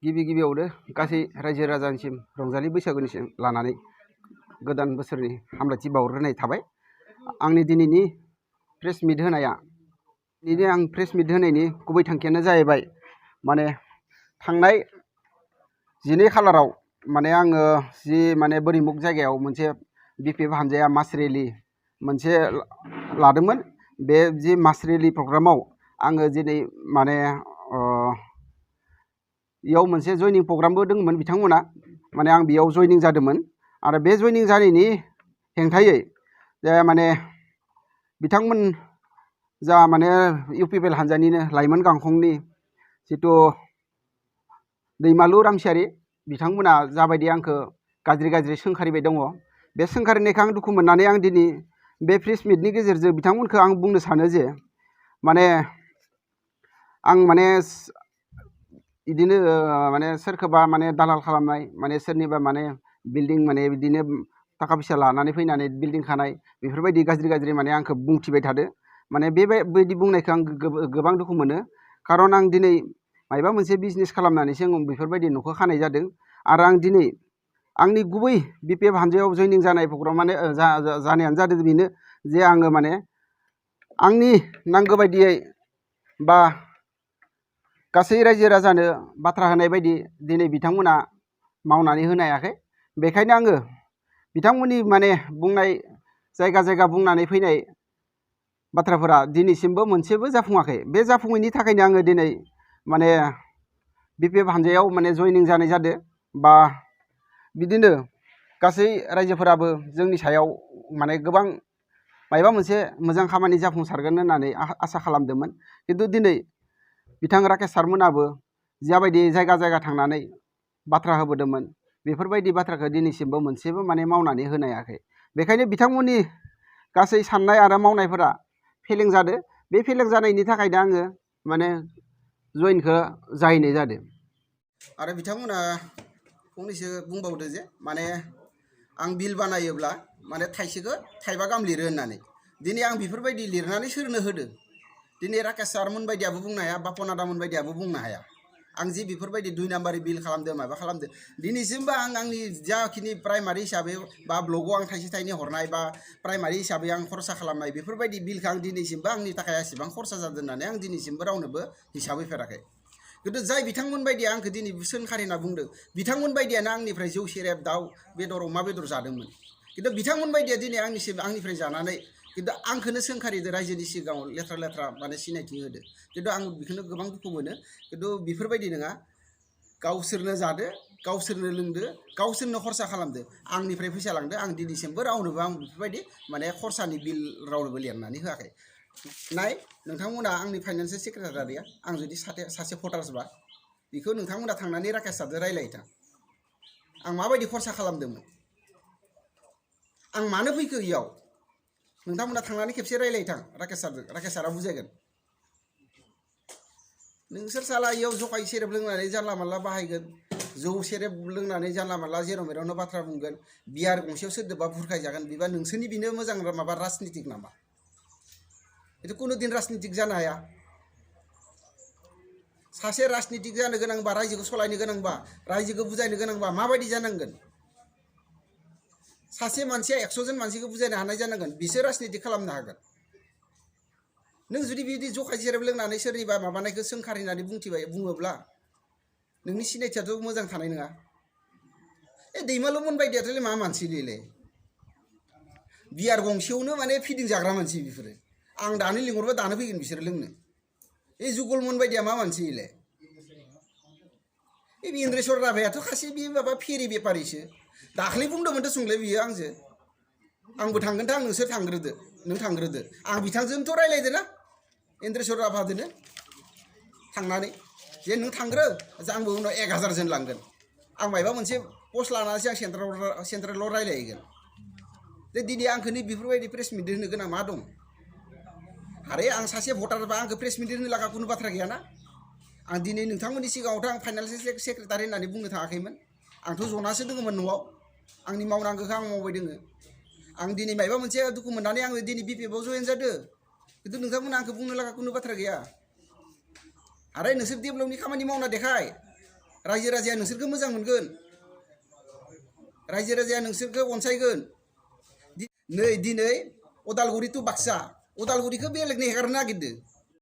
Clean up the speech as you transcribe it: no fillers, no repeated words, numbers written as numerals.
गिबि गिबियावनो गासै रायजो राजानिसिम रंजालि बैसागुनिसिम लानानै गोदान बोसोरनि हामलायथि बावहरग्रोनाय थाबाय। आंनि दिनैनि प्रेस मिट होनाया आं प्रेस मिट होनायनि गुबै थांखियानो जाहैबाय माने थांनाय 12 खालाराव माने आङो जि माने बोरिमुख जायगायाव मोनसे बिपिएफ हानजाया मास रेलि मोनसे लादोंमोन। बे जि मास रेलि प्रग्रामाव आङो दिनै माने इयाव मोनसे जयनिं प्रग्रामबो दंमोन बिथांमोना माने आं बेयाव जयनिं जादोंमोन आरो बे जयनिं जानायनि हेंथायै जे माने बिथांमोन जा माने इउपिपिएल हानजानिनो लाइमोन गांखंनि जितु दैमालु रामसियारि बिथांमोना जाबायदि आंखौ गाज्रि सोंखारिबाय दङ, बे सोंखारिनायखौ आं दुखु मोननानै आं दिनै बे प्रेस मिटनि गेजेरजों बिथांमोनखौ आं बुंनो सानो जे माने आं माने बिदिनो माने सोरखौबा माने दालाल खालामनाय माने सोरनिबा माने बिल्डिं माने बिदिनो थाखा फैसा लानानै फैनानै बिल्डिं खानाय बेफोरबायदि गाज्रि माने आंखौ बुंथिबाय थादो। माने बेबायदि बुंनायखौ आं गोबां दुखु मोनो। खारन आं दिनै मायबा मोनसे बिजनेस खालामनानैसो आं बेफोरबायदि न'खौ खानाय जादों आरो आं दिनै आंनि गुबै बिपिएफ हानजायाव जयनिं जानाय प्रग्राम माने जानायानो जादों बेनो जे आङो माने आंनि नांगौ बायदियै बा गासै रायजो राजानो बाथ्रा होनाय बायदि दिनै बिथांमोना मावनानै होनो हायाखै। बेखायनो आङो बिथांमोननि माने बुंनाय जायगा बुंनानै फैनाय बाथ्राफोरा दिनैसिमबो मोनसेबो जाफुङाखै। बे जाफुङैनि थाखायनो आङो दिनै माने बिपिएफ हानजायाव माने जयनिं जानाय जादों। बा बिदिनो गासै रायजोफोराबो जोंनि सायाव माने गोबां मायबा मोनसे मोजां खामानि जाफुंसारगोन होननानै आसा खालामदोंमोन। खिन्थु दिनै बिथां राकेश सारमोनाबो जाबायदि जायगा थांनानै बाथ्रा होबोदोंमोन बेफोरबायदि बाथ्राखौ दिनैसिमबो मोनसेबो माने मावनानै होनो हायाखै। बेखायनो बिथांमोननि गासै साननाय आरो मावनायफोरा फेलें जादों। बे फेलें जानायनि थाखायनो आङो माने जयेनखौ जाहैनाय जादों। आरो बिथांमोना फंनैसो बुंबावदो जे माने आं बिल बानायोब्ला माने थाइसेखौ थाइबा गाहाम लिरो होननानै। दिनै आं बेफोरबायदि लिरनानै सोरनो होदों? दिनै राकेश सारमोन बायदियाबो बुंनो हाया, बापन आदामोन बायदियाबो बुंनो हाया। आं जि बेफोरबायदि 2 नाम्बारि बिल खालामदों माबा खालामदों दिनैसिमबो आं आंनि जाखिनि प्राइमारि हिसाबै बा ब्लगआव आं थाइसे थाइनै हरनाय बा प्राइमारि हिसाबै आं खरसा खालामनाय बेफोरबायदि बिलखौ आं दिनैसिमबो आंनि थाखाय एसेबां खरसा जादों होननानै आं दिनैसिमबो रावनोबो हिसाब होफेराखै। खिन्थु जाय बिथांमोन बायदिया आंखौ दिनै सोंखारिना बुंदों बिथांमोन बायदियानो आंनिफ्राय जौ सेरेब दाउ बेदर अमा बेदर जादोंमोन। खिन्थु बिथांमोन बायदिया दिनै आंनिफ्राय जानानै खिन्थु आंखौनो सोंखारिदो रायजोनि सिगाङाव लेथ्रा माने सिनायथि होदो। खिन्थु आं बेखौनो गोबां दुखु मोनो। खिन्थु बेफोरबायदि नङा, गावसोरनो जादो, गावसोरनो लोंदो, गावसोरनो खरसा खालामदो, आंनिफ्राय फैसा लांदो। आं दिनैसिमबो रावनोबो आं बेफोरबायदि माने खरसानि बिल रावनोबो लिरनानै होआखै। नाय नोंथांमोना आंनि फाइनान्सियेल सेक्रेटारिया आं जुदि सासे भटार्सबा बेखौ नोंथांमोना थांनानै राकेश सारजों रायज्लायथां आं माबायदि खरसा खालामदोंमोन, आं मानो फैखो इयाव नोंथांमोना थांनानै खेबसे रायज्लायथां राकेश सारजों, राकेश सारा बुजायगोन। नोंसोर साला इयाव जखाय सेरेब लोंनानै जानला मानला बाहायगोन, जौ सेरेब लोंनानै जानला मानला जेराव मेरावनो बाथ्रा बुंगोन, बियार गंसेयाव सोरदोबा बुरखायजागोन, बिबा नोंसोरनि बेनो मोजां माबा राजनितिक नामा? बेथ' कुनु दिन राजनितिक जानो हाया। सासे राजनितिक जानो गोनांबा, रायजोखौ सलायनो गोनांबा, रायजोखौ बुजायनो गोनांबा माबायदि जानांगोन? सासे मानसिया 100 जन मानसिखौ बुजायनो हानाय जानांगोन, बिसोर राजनितिक खालामनो हागोन। नों जुदि बिदि जखाय सेरेब लोंनानै सोरनिबा माबानायखौ सोंखारिनानै बुङोब्ला नोंनि सिनायथियाथ' मोजां थानाय नङा। दैमालुमोन बायदियाथ' मा मानसिलै, बियार गंसेयावनो माने फिदिं जाग्रा मानसि बिफोरो। आं दानो लिंहरबा दानो फैगोन बिसोरो लोंनो। जुगलमोन बायदिया मा मानसि इलाय? बे इन्द्रेश्वर राभायाथ' खासे बे माबा फेरि बेपारिसो। दाख्लै बुंदोंमोनथ' सोंलाय बियो आंजों, आंबो थांगोन दा नोंसोर थांग्रोदो, नों थांग्रोदो। आं बिथांजोंथ' रायज्लायदो ना इन्द्रेश्वर राभाजोंनो थांनानै जे नों थांग्रो, आंबो उनाव 1000 जन लांगोन। आं मायबा मोनसे पस्ट लानानैसो आं सेन्ट्रेलाव रायज्लायहैगोन। दिनै आंखौ नै बेफोरबायदि प्रेस मिट होनो गोनां मा दं? आरो आं सासे भटारबा आंखौ प्रेस मिट होनो लागा कुनु बाथ्रा गैयाना। आं दिनै नोंथांमोननि सिगाङावथ' आं फाइनान्सियेल सेक्रेटारि होननानै बुंनो थाङाखैमोन। आंथ' जनासो दङमोन न'आव, आंनि मावनांगौखौ आं मावबाय दोङो। आं दिनै मायबा मोनसे दुखु मोननानै आङो दिनै बिपिएफआव जयेन जादों। खिन्थु नोंथांमोना आंखौ बुंनो लागा कुनु बाथ्रा गैया। आरो नोंसोर डेभेलपनि खामानि मावना देखाय, रायजो राजाया नोंसोरखौ मोजां मोनगोन रायजो राजाया नोंसोरखौ अनसायगोन नै दिनै उदालगुरि टु बाक्सा उदालगुरिखौ बेलेगनो हेगारनो नागिरदों